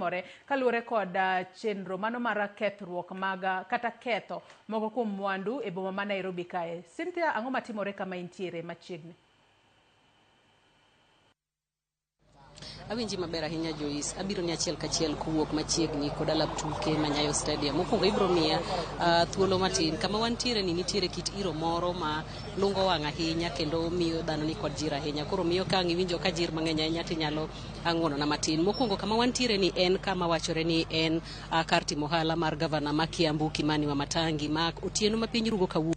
Timore kaluwore kod chenro mano mar kethruok mag kata ketho moko kuom mwandu e boma ma Nairobi kae. Cynthia, ang'o matimore kama intiere machiegni? Awinji maber ahinya, Joyce. Abiro ni achiel kachiel kowuok machiegni kod alap tuke ma Nyayo Stadium. Mokwongo ibiro miya thuolo matin. Kama wantiere ni nitiere kit iro moro ma lungo wang' ahinya kendo miyo dhano ni kod jir ahinya. Koro miyo ka ang' iwinjo ka jir mang'eny ahinya tinyalo ng'uonona matin. Mokwongo kama wantiere ni en kama wachore ni en kar timo ohala mar gavana ma Kiambu Kimani Wamatangi ma otieno ma piny rugo kawuono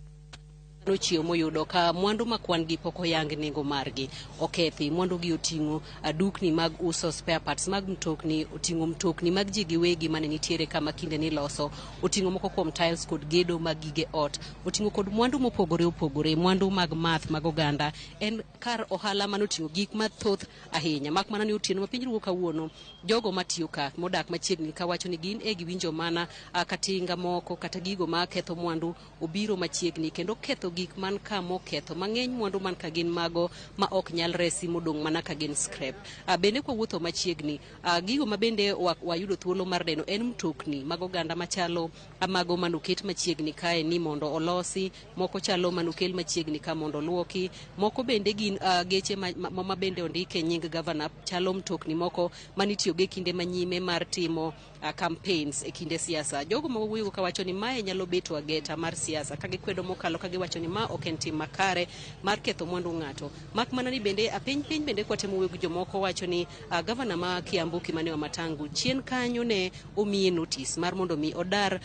nochiew moyudo ka mwandu ma kwan gi pok oyang nengo margi okethi. Mwandu gi oting'o dukni mag uso spare parts mag mtokni, oting'o mtokni mag ji giwegi mane nitiere kama kinde ni loso, oting'o moko kuom tiles kod gedo mag gige ot, oting'o kod mwandu mopogore opogore, mwandu mag math mag oganda. En kar ohala manoting'o gik mathoth ahinya, mak mana ni otieno ma piny rugo kawuono, jogo matiyo ka modak machiegni ka wacho ni gin e giwinjo mana katinga moko kata gigo ma ketho mwandu obiro machiegni kendo ketho gik man ka moketho mang'eny. Mwandu man ka gin mago ma ok nyal resi, modong' mana ka gin scrap. Bende kwawuotho machiegni, gigo ma bende wayudo thuolo mar neno en mtokni mag oganda machalo mago manoket machiegni kae ni mondo olosi, moko chalo manokel machiegni ka mondo oluoki, moko bende gin geche ma bende ondike nying gavana, chalo mtokni moko manitiyogo e kinde manyime mar timo campaigns e kinde siasa. Jogo ma wawuoyogo kawacho ni mae nyalo beto ageta mar siasa ka gikwedo mokalo, ka giwacho ni ma ok en tim makare mar ketho mwandu ng'ato. Mak mana ni bende piny piny bende kwatemo wuoyo gi jomoko wacho ni gavana ma Kiambu Kimani Wamatangi chien kanyo ne omiye notice mar mondo mi odar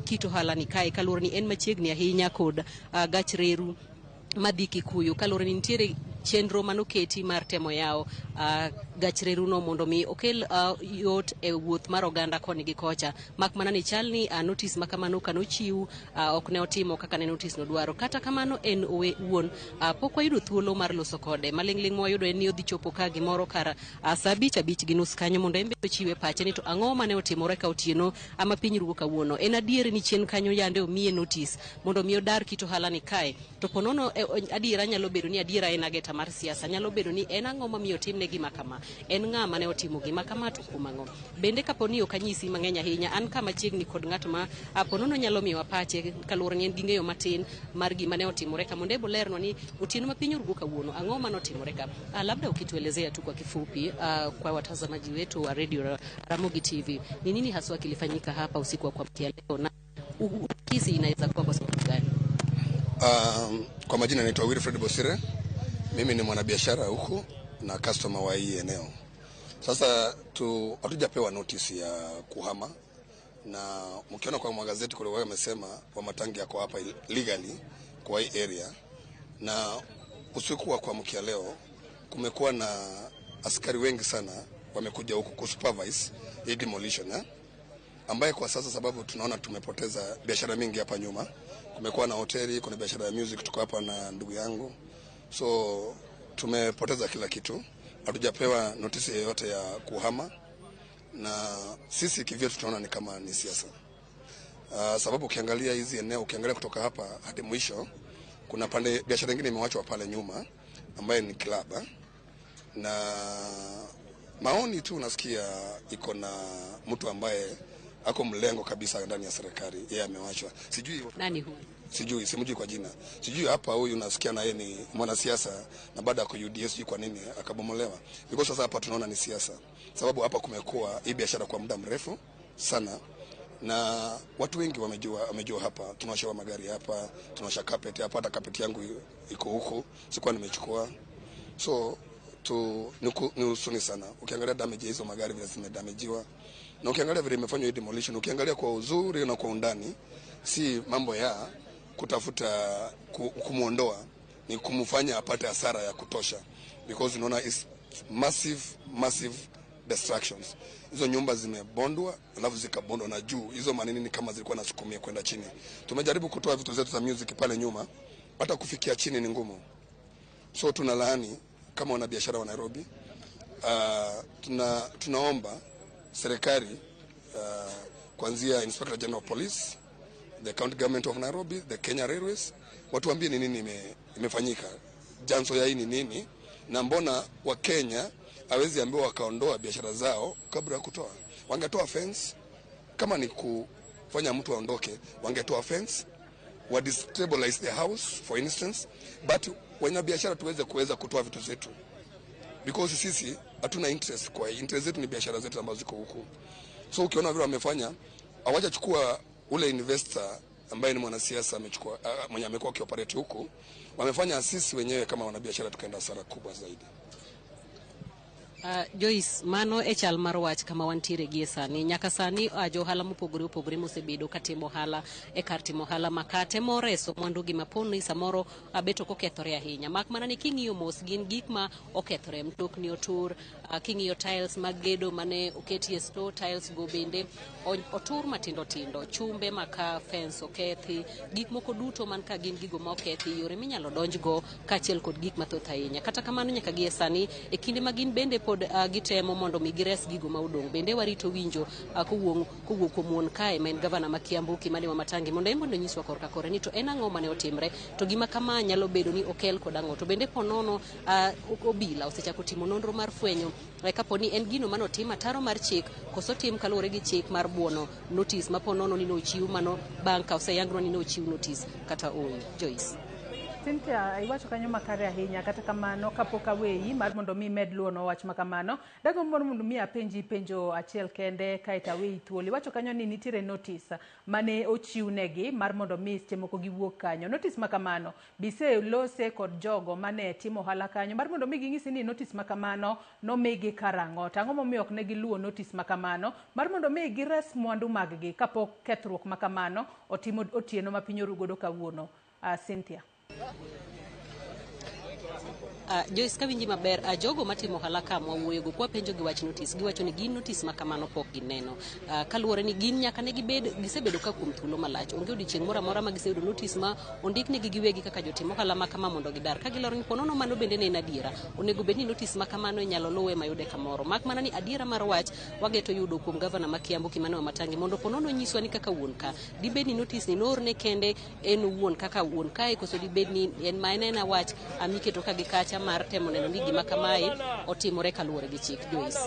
kit ohala ni kae kaluwore ni en machiegni ahinya kod gach reru madhi Kikuyu, kaluwore ni nitiere chenro manoketi mar temo yawo gach reru no mondo mi okel yot e wuoth mar oganda koni gi kocha. Mak mana ni chal ni notice ma kamano kanochiw ok ne otimo kaka ne notice no dwaro. Kata kamano en owe wuon pok wayudo thuolo mar loso kode. Maling'ling' mwayudo en ni odhi chopo ka gimoro kar saa 5, 5:30 kanyo mondo en be ochiwe pache ni to ang'o mane otimore ka otieno ama piny rugo kawuono. En adier ni chien kanyo yande omiye notice mondo mi odar kit ohala ni kae, to ponono adiera nyalo bedo ni adiera en ageta mar siasa, nyalo bedo ni en ang'o momiyo otimne gima kama, en ng'a mane otimo gima kama, to kuom ang'o. Bende kapo ni ok anyisi mang'eny ahinya, an ka machiegni kod ng'at ma ponono nyalo miyowa pache kaluwore ni en gi ng'eyo matin mar gima ne otimore ka, mondo ebo lernwa ni otieno ma piny orugo kawuono ang'o mane otimore ka. Labda ukituelezea tu kwa kifupi, kwa watazamaji wetu wa Radio Ramogi TV, ni nini haswa kilifanyika hapa usiku wa kuamkia leo na kesi inaweza kuwa kwa sababu gani? Kwa majina naitwa Wilfred Bosire. Mimi ni mwanabiashara huku na customer wa hii eneo. Sasa tu hatujapewa notice ya kuhama, na mkiona kwa magazeti kulikuwa wamesema Wamatangi yako hapa legally kwa hii area, na usiku wa kuamkia leo kumekuwa na askari wengi sana wamekuja huku kusupervise hii demolition, eh? Ambaye kwa sasa sababu tunaona tumepoteza biashara mingi hapa nyuma. Kumekuwa na hoteli, kuna biashara ya music, tuko hapa na ndugu yangu, so tumepoteza kila kitu. Hatujapewa notisi yoyote ya kuhama, na sisi kivyetu tunaona ni kama ni siasa. Sababu ukiangalia hizi eneo, ukiangalia kutoka hapa hadi mwisho, kuna pande biashara nyingine imewachwa pale nyuma ambaye ni club, eh? Na maoni tu unasikia iko na mtu ambaye ako mlengo kabisa ndani ya serikali, yeye amewachwa. Sijui nani huyu? Sijui, simjui kwa jina. Sijui hapa huyu nasikia na yeye ni mwanasiasa na baada ya UDA, sijui kwa nini akabomolewa. Because sasa hapa tunaona ni siasa. Sababu hapa kumekuwa hii biashara kwa muda mrefu sana na watu wengi wamejua hapa tunaosha magari hapa, tunaosha carpet hapa, hata carpet yangu iko huko, sikuwa nimechukua. So tu ni huzuni sana. Ukiangalia damage hizo magari vile zimedamajiwa, na ukiangalia vile imefanywa hii demolition, ukiangalia kwa uzuri na kwa undani, si mambo ya kutafuta kumuondoa, ni kumfanya apate hasara ya kutosha, because unaona is massive, massive destructions. Hizo nyumba zimebondwa, alafu zikabondwa na juu. Hizo manini ni kama zilikuwa nasukumia kwenda chini. Tumejaribu kutoa vitu zetu za music pale nyuma, hata kufikia chini ni ngumu. So tunalaani kama wanabiashara wa Nairobi. Tunaomba serikali, kuanzia Inspector General of Police, the County Government of Nairobi, the Kenya Railways, watuambie ni nini imefanyika, chanzo ya hii ni nini, na mbona Wakenya hawezi ambiwa wakaondoa biashara zao kabla ya kutoa. Wangetoa fence, kama ni kufanya mtu aondoke, wangetoa fence, wa destabilize the house for instance, but wenye biashara tuweze kuweza kutoa vitu zetu, because sisi hatuna interest kwa interest zetu ni biashara zetu ambazo ziko huku. So ukiona vile wamefanya, hawajachukua ule investor ambaye ni mwanasiasa amechukua, mwenye amekuwa akioperate huku, wamefanya sisi wenyewe kama wanabiashara tukaenda hasara kubwa zaidi. Joyce, mano e chal mar wach kama wantiere gie sani. Nyaka sani johala mopogore opogore mosebedo katimo ohala e kar timo ohala ma temo reso mwandugi maponi samoro bet ok okethore ahinya. Mak mana ni king'iyo mos gin gik ma okethore, mtokni otur, king'iyo tiles mag gedo mane oketie store, tiles go bende otur matindo tindo, chumbe maka fence okethi, gik moko duto man ka gin gigo ma okethi, yore minyalo donjgo kaachiel kod gik mathoth ahinya. Kata kamano nyaka gie sani e kinde ma gin bende pod gitemo mondo mi gires gigo ma odong'. Bende warito winjo kowuok kuom wuon kae ma en gavana ma Kiambu Kimani Wamatangi mondo en bende onyiswa korka kore ni to en ang'o mane otimre to gima kama nyalo bedo ni okel kod ang'o. To bende ponono obila osechako timo nonro mar fwenyo kapo ni en gino manotim ataro mar chik koso tim kaluwore gi chik mar buono notice ma ponono ni nochiw mano bang' ka oseyangnwa ni nochiw notice kata ooyo. Joyce. Cynthia, iwacho kanyo makare ahinya. Kata kamano, kapok aweyi mar mondo mi imed luwono wach makamano, dagombo mondo mi apenji penjo achiel kende kaeto aweyi thuolo. Iwacho kanyo ni nitiere notice mane ochiwnegi mar mondo mi seche moko giwuog kanyo. Notice makamano biselose kod jogo mane timo ohala kanyo mar mondo mi ging'isi ni notice makamano nomigi karang'o. To ang'o momiyo ok ne giluwo notice makamano mar mondo mi gires mwandu mag gi kapok kethruok makamano otimo otieno ma piny oru godo kawuono. Cynthia. Joyce, kawinji maber, jogo matimo ohala ka mwawuoyogo kwapenjo gi wach notice, giwacho ni gin notice ma kamano pok gineno. Kaluwore ni gin nyaka ne gibed gisebedo ka kuom thuolo malach. Onge odiochieng' moro amora ma giseyudo notice ma ondiknegi giwegi kaka jotim ohala ma kama mondo gidar. Ka giloro ni ponono mano bende ne en adiera. Onego bed ni notice ma kamano inyalo luwe mayude kamoro. Mak mana ni adiera mar wach wageto yudo kuom gavana ma Kiambu Kimani Wamatangi mondo ponono nyiswa ni kaka wuon ka. Dibed ni notice ni noorne kende en owuon kaka wuon kae koso dibed ni en ma en ena wach miketo ka gi kacha mar temo neno ni gima kamae otimore kaluwore gi chik. Joyce.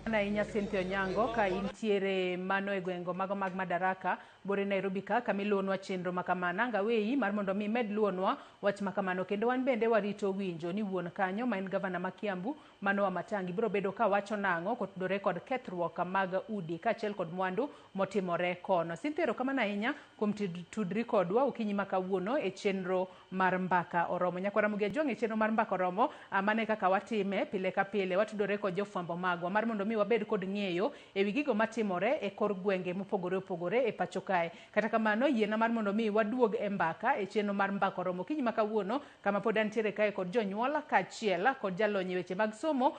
Ahinya Cynthia Onyango ka intiere mano e gwengo mago mag Madaraka bore Nairobi ka kamiluwonwa chenro makamano. Ang' aweyi mar mondo mi imed luwonwa wach makamano kendo wan bende warito winjo ni wuon kanyo ma en gavana ma Kiambu mano Wamatangi biro bedo ka wacho nang'o kotudore kod kethruok mag udi kaachiel kod mwandu motimore kono. Cynthia, erokamano ahinya kuom tudri kodwa okinyi ma kawuono e chenro mar Mbaka Oromo. Nyakwara Ramogi Ajwang' e chenro mar Mbaka Oromo, mano e kaka watime pile ka pile, watudore kod jofwambo magwa mar mondo mi wabed kod ng'eyo ewi gigo matimore e kor gwenge mopogore opogore e pacho kae. Kata kamano, yiena mar mondo mi waduog e mbaka e chenro mar Mbaka Oromo okinyi ma kawuono kama pod antiere kae kod jonyuol kaachiel kod jalony e weche mag somo.